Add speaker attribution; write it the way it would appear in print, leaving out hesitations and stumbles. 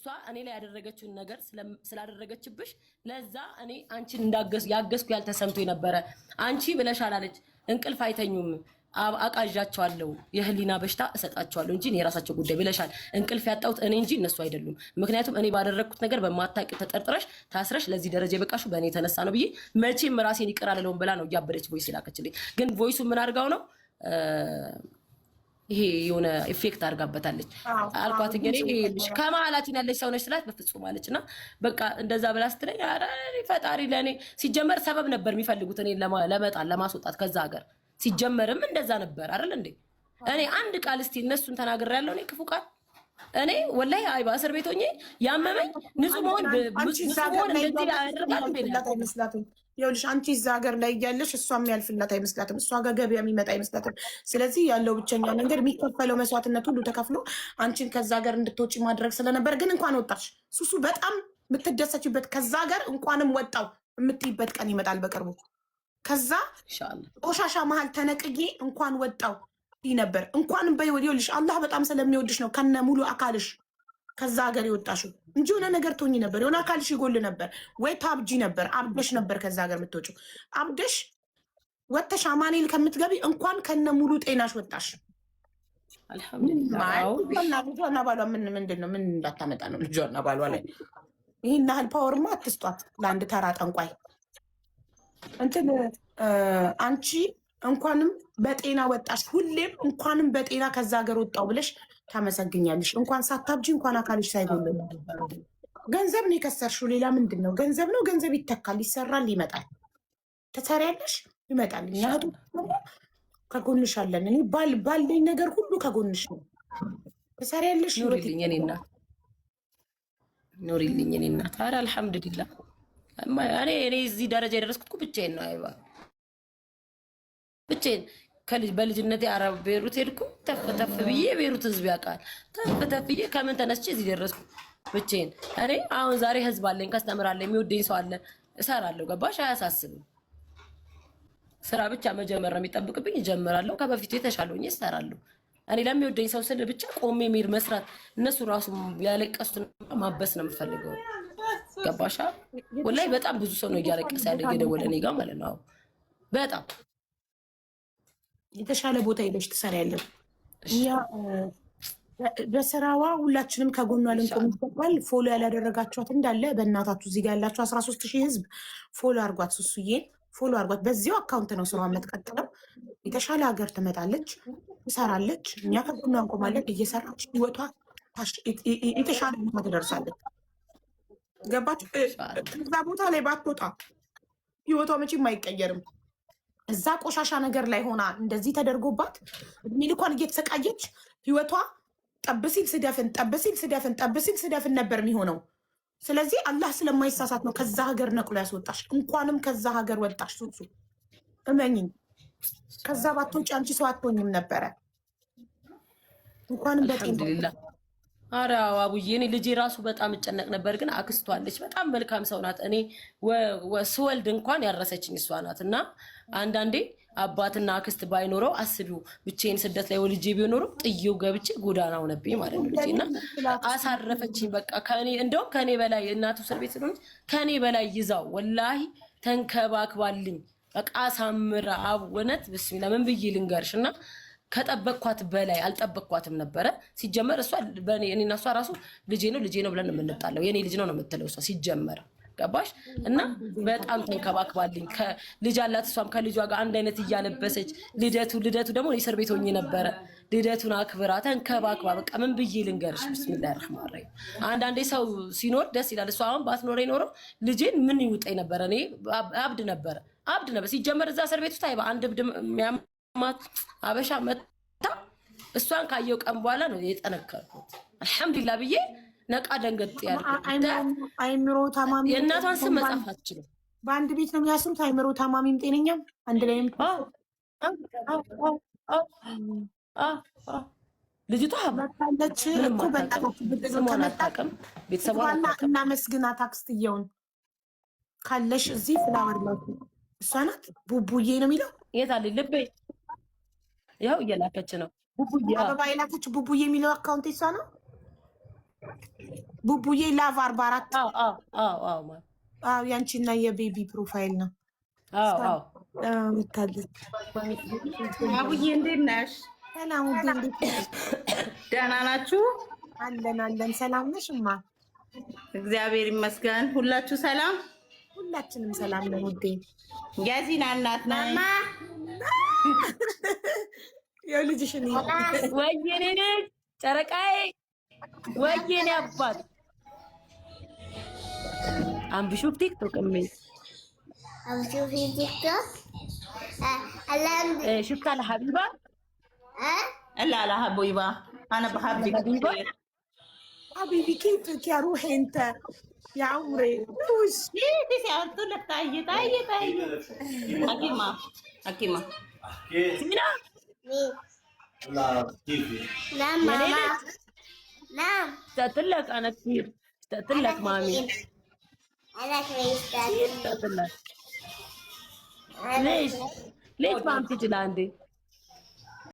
Speaker 1: እሷ እኔ ላይ ያደረገችውን ነገር ስላደረገችብሽ ለዛ እኔ አንቺን እንዳገዝ ያገዝኩ ያልተሰምቶ ነበረ። አንቺ ብለሻል አለች። እንቅልፍ አይተኙም፣ አቃዣቸዋለሁ፣ የህሊና በሽታ እሰጣቸዋለሁ እንጂ እኔ የራሳቸው ጉዳይ ብለሻል። እንቅልፍ ያጣሁት እኔ እንጂ እነሱ አይደሉም። ምክንያቱም እኔ ባደረግኩት ነገር በማታውቂው ተጠርጥረሽ ታስረሽ ለዚህ ደረጃ የበቃሽው በእኔ የተነሳ ነው ብዬ መቼም ራሴን ይቅር አልለውም ብላ ነው እያበደች voice የላከችልኝ። ግን voice ኡ ምን አድርጋው ነው፣ ይሄ የሆነ effect አድርጋበታለች። አልኳት እንግዲህ ይኸውልሽ ከመሀላችን ያለች ሰው ነች ስላት በፍጹም አለች። እና በቃ እንደዛ ብላ ስትለኝ ኧረ እኔ ፈጣሪ ለእኔ ሲጀመር ሰበብ ነበር የሚፈልጉት እኔን ለመጣል ለማስወጣት ከዛ ሀገር። ሲጀመርም እንደዛ ነበር አይደል እንዴ? እኔ አንድ ቃል እስቲ እነሱን ተናግሬያለሁ። እኔ ክፉ ቃል እኔ ወላሂ አይባ እስር ቤት ሆኜ ያመመኝ ንጹህ መሆን
Speaker 2: አንቺ እዛ
Speaker 1: ንጹህ
Speaker 2: ሀገር
Speaker 1: መሆን
Speaker 2: ላይ
Speaker 1: እንደዚህ
Speaker 2: እያለሽ
Speaker 1: ያደርጋል እንዴ?
Speaker 2: የሚያልፍላት አይመስላትም። ይኸውልሽ አንቺ እዛ ሀገር ላይ እያለሽ እሷ የሚያልፍላት አይመስላትም። እሷ ጋር ገበያ የሚመጣ አይመስላትም። ስለዚህ ያለው ብቸኛ መንገድ የሚከፈለው መስዋዕትነት ሁሉ ተከፍሎ አንቺን ከዛ ሀገር እንድትወጪ ማድረግ ስለነበር፣ ግን እንኳን ወጣሽ ሱሱ፣ በጣም የምትደሰችበት ከዛ ሀገር እንኳንም ወጣው የምትይበት ቀን ይመጣል በቅርቡ። ከዛ
Speaker 1: ኢንሻአላህ።
Speaker 2: ቆሻሻ መሀል ተነቅዬ እንኳን ወጣው ይህ ነበር። እንኳንም በህይወት፣ ይኸውልሽ አላህ በጣም ስለሚወድሽ ነው ከነ ሙሉ አካልሽ ከዛ ሀገር የወጣሽው እንጂ የሆነ ነገር ትሆኚ ነበር። የሆነ አካልሽ ይጎል ነበር ወይ ታብጂ ነበር። አብደሽ ነበር ከዛ ሀገር የምትወጪው። አብደሽ ወጥተሽ አማኑኤል ከምትገቢ እንኳን ከነ ሙሉ ጤናሽ ወጣሽ።
Speaker 1: አልሐምዱሊላህ። አዎ።
Speaker 2: ልጇና ባሏ ምን ምንድን ነው? ምን እንዳታመጣ ነው ልጇና ባሏ ላይ? ይህን ያህል power ማ አትስጧት ለአንድ ተራ ጠንቋይ። እንትን አንቺ እንኳንም በጤና ወጣሽ። ሁሌም እንኳንም በጤና ከዛ ሀገር ወጣው ብለሽ ታመሰግኛለሽ። እንኳን ሳታብጂ፣ እንኳን አካልሽ ሳይጎል። ገንዘብ ነው የከሰርሽው። ሌላ ምንድን ነው? ገንዘብ ነው። ገንዘብ ይተካል፣ ይሰራል፣ ይመጣል። ትሰሪያለሽ፣ ይመጣል። እኛ እህቶች ደግሞ ከጎንሽ አለን። እኔ ባለኝ ነገር ሁሉ ከጎንሽ ነው። ትሰሪያለሽ፣ ህይወት
Speaker 1: ኑሪልኝ የኔ እናት፣ ኑሪልኝ የኔ እናት። ኧረ አልሐምዱሊላህ። እኔ እዚህ ደረጃ የደረስኩት እኮ ብቻዬን ነው። አይባ ብቻዬን ከልጅ በልጅነቴ አረብ ቤሩት ሄድኩ። ተፍ ተፍ ብዬ፣ ቤሩት ህዝብ ያውቃል። ተፍ ተፍ ብዬ ከምን ተነስቼ እዚህ ደረስኩ ብቻዬን። እኔ አሁን ዛሬ ህዝብ አለኝ፣ customer አለኝ፣ የሚወደኝ ሰው አለ፣ እሰራለሁ። ገባሽ? አያሳስብም። ስራ ብቻ መጀመር ነው የሚጠብቅብኝ። እጀምራለሁ። ከበፊቱ የተሻለ ሆኜ እሰራለሁ። እኔ ለሚወደኝ ሰው ስል ብቻ ቆሜ መሄድ መስራት፣ እነሱ ራሱ ያለቀሱትን ማበስ ነው የምፈልገው። ገባሻ? ወላሂ በጣም ብዙ ሰው ነው እያለቀሰ ያለ እየደወለ እኔ ጋር ማለት ነው። አዎ በጣም።
Speaker 2: የተሻለ ቦታ ሄደሽ ትሰሪያለሽ። እኛ በስራዋ ሁላችንም ከጎኗ ልንቆም ይገባል። Follow ያላደረጋችኋት እንዳለ በእናታችሁ እዚህ ጋር ያላችሁ 13,000 ህዝብ follow አርጓት፣ ሱሱዬን follow አርጓት። በዚሁ account ነው ስራዋ የምትቀጥለው። የተሻለ ሀገር ትመጣለች፣ ትሰራለች። እኛ ከጎኗ እንቆማለን። እየሰራች ህይወቷ የተሻለ ቦታ ትደርሳለች። ገባች? እዛ ቦታ ላይ ባትወጣ ህይወቷ መቼም አይቀየርም። እዛ ቆሻሻ ነገር ላይ ሆና እንደዚህ ተደርጎባት እድሜ ልኳን እየተሰቃየች ህይወቷ ጠብ ሲል ስደፍን፣ ጠብ ሲል ስደፍን፣ ጠብ ሲል ስደፍን ነበር የሚሆነው። ስለዚህ አላህ ስለማይሳሳት ነው ከዛ ሀገር ነቅሎ ያስወጣሽ። እንኳንም ከዛ ሀገር ወጣሽ ሱሱ፣ እመኝኝ። ከዛ ባትወጪ አንቺ ሰው አትሆኝም ነበረ። እንኳንም በጤና
Speaker 1: አልሐምዱሊላህ። ኧረ አዎ አቡዬ፣ እኔ ልጄ ራሱ በጣም እጨነቅ ነበር፣ ግን አክስቷ አለች። በጣም መልካም ሰው ናት። እኔ ስወልድ እንኳን ያረሰችኝ እሷ ናት። እና አንዳንዴ አባትና አክስት ባይኖረው አስቢው፣ ብቻዬን ስደት ላይ ወልጄ ቢኖረው ጥዬው ገብቼ ጎዳና ሆነብኝ ማለት ነው ልጄ። እና አሳረፈችኝ። በቃ ከኔ እንደውም ከኔ በላይ እናቱ እስር ቤት ስለሆነች ከኔ በላይ ይዛው ወላሂ ተንከባክባልኝ በቃ አሳምራ አወነት ብስሚላ ምን ብዬ ልንገርሽ፣ እና ከጠበቅኳት በላይ አልጠበቅኳትም ነበረ። ሲጀመር እሷ በእኔ እኔና እሷ ራሱ ልጄ ነው ልጄ ነው ብለን ነው የምንጣለው። የኔ ልጅ ነው ነው የምትለው እሷ ሲጀመር፣ ገባሽ? እና በጣም ተንከባክባልኝ ልጅ አላት። እሷም ከልጇ ጋር አንድ አይነት እያለበሰች ልደቱ ደግሞ እኔ እስር ቤት ሆኜ ነበረ። ልደቱን አክብራ ተንከባክባ በቃ ምን ብዬ ልንገርሽ? ብስሚላህ ረህማን ረሂም። አንዳንዴ ሰው ሲኖር ደስ ይላል። እሷ አሁን ባትኖረኝ ኖሮ ልጄን ምን ይውጠኝ ነበረ? እኔ አብድ ነበረ፣ አብድ ነበር። ሲጀመር እዛ እስር ቤት ውስጥ አይባ አንድ እብድ የሚያማት አበሻ መታ እሷን ካየው ቀን በኋላ ነው የጠነከርኩት። አልሐምዱሊላህ ብዬ ነቃ ደንገጥ ያልኩት።
Speaker 2: አይምሮ ታማሚ
Speaker 1: የእናቷን ስም መጻፍ አትችልም።
Speaker 2: በአንድ ቤት ነው የሚያስሩት። አይምሮ ታማሚም ጤነኛም አንድ ላይ።
Speaker 1: ልጅቷ
Speaker 2: መታለች
Speaker 1: ምንም
Speaker 2: እኮ
Speaker 1: አታውቅም። ስሟን አታውቅም። ቤተሰቧን አታውቅም።
Speaker 2: እናመስግናት አክስትየውን። ካለሽ እዚህ flower ላኩ። እሷ ናት ቡቡዬ ነው የሚለው።
Speaker 1: የት አለ ልቤ? ያው እየላከች ነው ቡቡዬ።
Speaker 2: አበባ የላከች ቡቡዬ የሚለው account የሷ ነው። ቡቡዬ love 44።
Speaker 1: አዎ።
Speaker 2: አዎ፣ ያንቺና የቤቢ profile ነው።
Speaker 1: አዎ።
Speaker 2: መታለች።
Speaker 3: አቡዬ፣ እንዴት ነሽ?
Speaker 2: ሰላም ውዴ፣ እንዴት ነሽ?
Speaker 3: ደህና ናችሁ?
Speaker 2: አለን አለን። ሰላም ነሽ እማ?
Speaker 3: እግዚአብሔር ይመስገን። ሁላችሁ ሰላም?
Speaker 2: ሁላችንም ሰላም ነን ውዴ።
Speaker 3: የዚና እናት ነኝ።
Speaker 2: ያው ልጅሽን።
Speaker 1: ወይኔ ልጅ ጨረቃዬ፣ ወይኔ አባት عم بشوف تيك توك امي.
Speaker 4: عم تشوفي تيك توك؟ آه.
Speaker 1: إيه، شفت على حبيبه.
Speaker 4: أه؟
Speaker 3: لا لا حبيبة، أنا بحبك.
Speaker 1: حبيبة؟
Speaker 3: كثير.
Speaker 2: حبيبي، كيفك يا روحي انت يا عمري وش
Speaker 3: ليه قلت لك تعي تعي تعي حكيمة حكيمة.
Speaker 1: زينة.
Speaker 4: مين؟
Speaker 5: لا، كيفي؟
Speaker 4: نعم.
Speaker 1: يا
Speaker 4: ماما.
Speaker 1: ليلى.
Speaker 4: نعم.
Speaker 1: اشتقت لك انا كثير، اشتقت لك مامي.
Speaker 4: أنا كمان.
Speaker 1: كثير اشتقت لك.
Speaker 4: أنا.
Speaker 1: ليش ليش ما عم تيجي لعندي؟